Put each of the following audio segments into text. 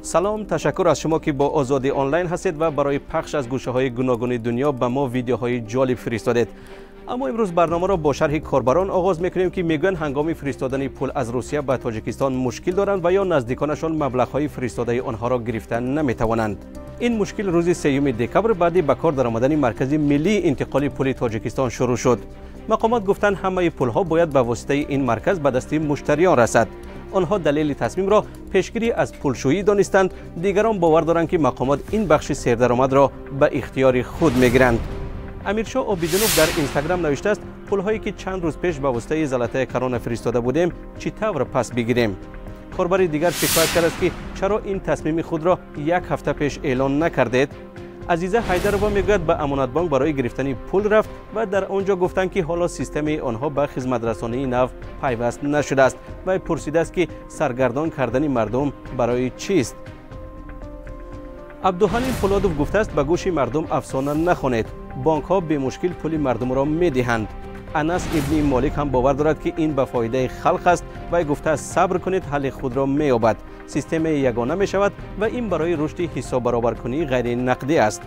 Салом, ташаккур аз шумо, ки бо Озодӣ Онлайн ҳастед ва барои пахш аз гӯшаҳои гуногуни дунё ба мо видеоҳои ҷолиб фиристодед. Аммо имрӯз барномаро бо шарҳи корбарон оғоз мекунем, ки мегӯянд, ҳангоми фиристодани пул аз Русия ба Тоҷикистон мушкил доранд ва ё наздиконашон маблағҳои фиристодаи онҳоро гирифта наметавонанд. Ин мушкил рӯзи 3 декабр баъди ба кор даромадани Маркази миллии интиқоли пули Тоҷикистон шурӯъ шуд. Мақомот гуфтанд, ҳамаи пулҳо бояд ба воситаи ин марказ ба дасти муштариён расад. Онҳо далели тасмимро пешгирӣ аз пулшӯӣ донистанд. Дигарон бовар доранд, ки мақомот ин бахши сердаромадро ба ихтиёри худ мегиранд. Амиршоҳ Обидинов дар Инстаграм навиштааст: «Пулҳое, ки чанд рӯз пеш ба воситаи «Золотая корона» фиристода будем, чӣ тавр пас бигирем?» Корбари дигар шикоят кардааст, ки чаро ин тасмими худро як ҳафта пеш эълон накардед. Азиза Ҳайдарова мегӯяд, ба Амонатбонк барои гирифтани пул рафт ва дар он ҷо гуфтанд, ки ҳоло системаи онҳо ба хизматрасонии нав пайваст нашудааст. Вай пурсидааст, ки саргардон кардани мардум барои чист. Абдуҳалим Фулодов гуфтааст: «Ба гӯши мардум афсона нахонед, бонкҳо бемушкил пули мардумро медиҳанд». Анас Ибни Молик ҳам бовар дорад, ки ин ба фоидаи халқ аст. Вай гуфтааст: «Сабр кунед, ҳалли худро меёбад, системаи ягона мешавад ва ин барои рушди ҳисоббаробаркунии ғайринақдӣ аст».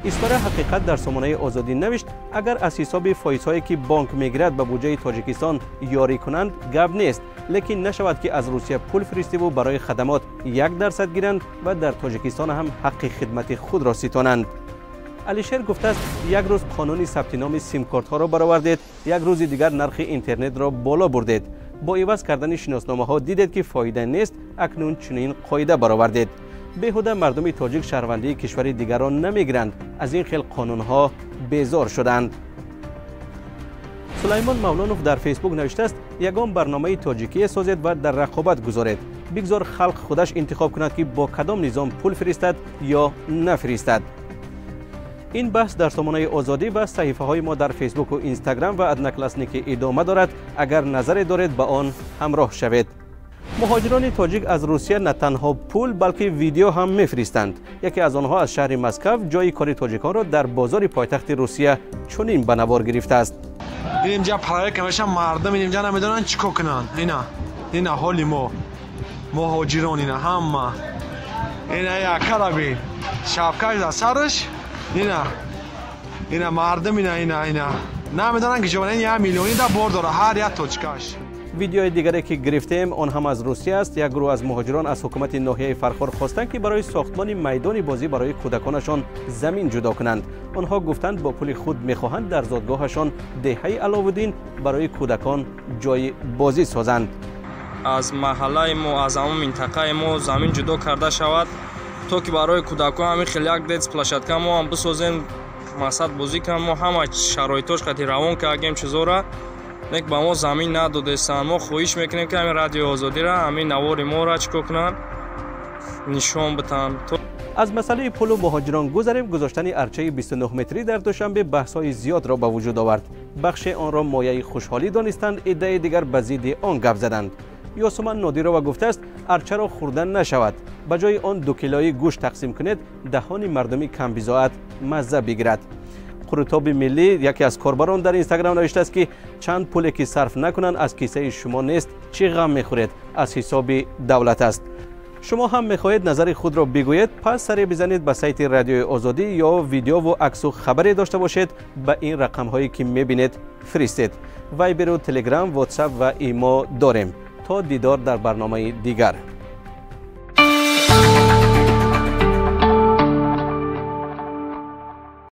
Истора Ҳақиқат дар сомонаи Озодӣ навишт: «Агар аз ҳисоби фоизҳое, ки бонк мегирад, ба буҷаи Тоҷикистон ёрӣ кунанд, гап нест, лекин нашавад, ки аз Русия пул фиристиву барои хадамот 1% гиранд ва дар Тоҷикистон ҳам ҳаққи хидмати худро ситонанд». Алишер гуфтааст: «Як рӯз қонуни сабти номи симкортҳоро баровардед, як рӯзи дигар нархи интернетро боло бурдед. Бо иваз кардани шиносномаҳо дидед, ки фоида нест, акнун чунин қоида баровардед. Беҳуда мардуми тоҷик шаҳрвандии кишвари дигарро намегиранд, аз ин хел қонунҳо безор шуданд». Сулаймон Мавлонов дар Фейсбук навиштааст: «Ягон барномаи тоҷикие созед ва дар рақобат гузоред, бигзор халқ худаш интихоб кунад, ки бо кадом низом пул фиристад ё нафиристад». Ин баҳс дар сомонаи Озодӣ ва саҳифаҳои мо дар Фейсбуку Инстаграм ва Одноклассники идома дорад. Агар назаре доред, ба он ҳамроҳ шавед. Муҳоҷирони тоҷик аз Русия на танҳо пул, балки видео ҳам мефиристанд. Яке аз онҳо аз шаҳри Москав ҷои кори тоҷиконро дар бозори пойтахти Русия чунин ба навор гирифтааст. Инҷа проверка меша, мардум инҷа намедонанд чӣ кор кунанд. Ина, ина ҳоли мо, муҳоҷирон, ина ҳама. Ина якара бин, шапкаш дар сараш. Ина, ина мардум, ина, ина, ина намедонанд ки ҷо. 1 миллиони да бор дора ҳар як точкаш. Видеои дигаре, ки гирифтем, он ҳам аз Русия аст. Як гурӯҳ аз муҳоҷирон аз ҳукумати ноҳияи Фархор хостанд, ки барои сохтмони майдони бозӣ барои кӯдаконашон замин ҷудо кунанд. Онҳо гуфтанд, бо пули худ мехоҳанд дар зодгоҳашон, деҳаи Аловуддин, барои кӯдакон ҷои бозӣ созанд. Аз маҳаллаи мо, аз ҳамон минтақаи мо замин ҷудо карда шавад, то ки барои кӯдакон ҳамин хел як детс площадка мо ҳам бисозем, мақсад бозӣ кунанд. Мо ҳама шароитош қати равон кардем чизора, лек ба мо замин надодестанд. Мо хоҳиш мекунем, ки ҳамин Радиои Озодира ҳамин навори моро чӣ кор кунанд, нишон битанд. Аз масъалаи пулу муҳоҷирон гузарем. Гузоштани арчаи 29 метрӣ дар Душанбе баҳсҳои зиёдро ба вуҷуд овард. Бахше онро мояи хушҳолӣ донистанд, иддаи дигар ба зидди он гап заданд. Ёсуман Нодирова гуфтааст, арчаро хӯрдан нашавад, ба ҷои он 2 килои гӯшт тақсим кунед, даҳони мардуми камбизоат мазза бигирад. Қурутоби миллӣ, яке аз корбарон дар Инстаграм навиштааст, ки чанд пуле ки сарф накунанд, аз кисаи шумо нест, чӣ ғам мехӯред, аз ҳисоби давлат аст. Шумо ҳам мехоҳед назари худро бигӯед? Пас саре бизанед ба сайти Радиои Озодӣ ё видеову аксу хабаре дошта бошед, ба ин рақамҳое, ки мебинед, фиристед. Вайберу, Телеграм, Ватсап ва Имо дорем. То дидор дар барномаи дигар.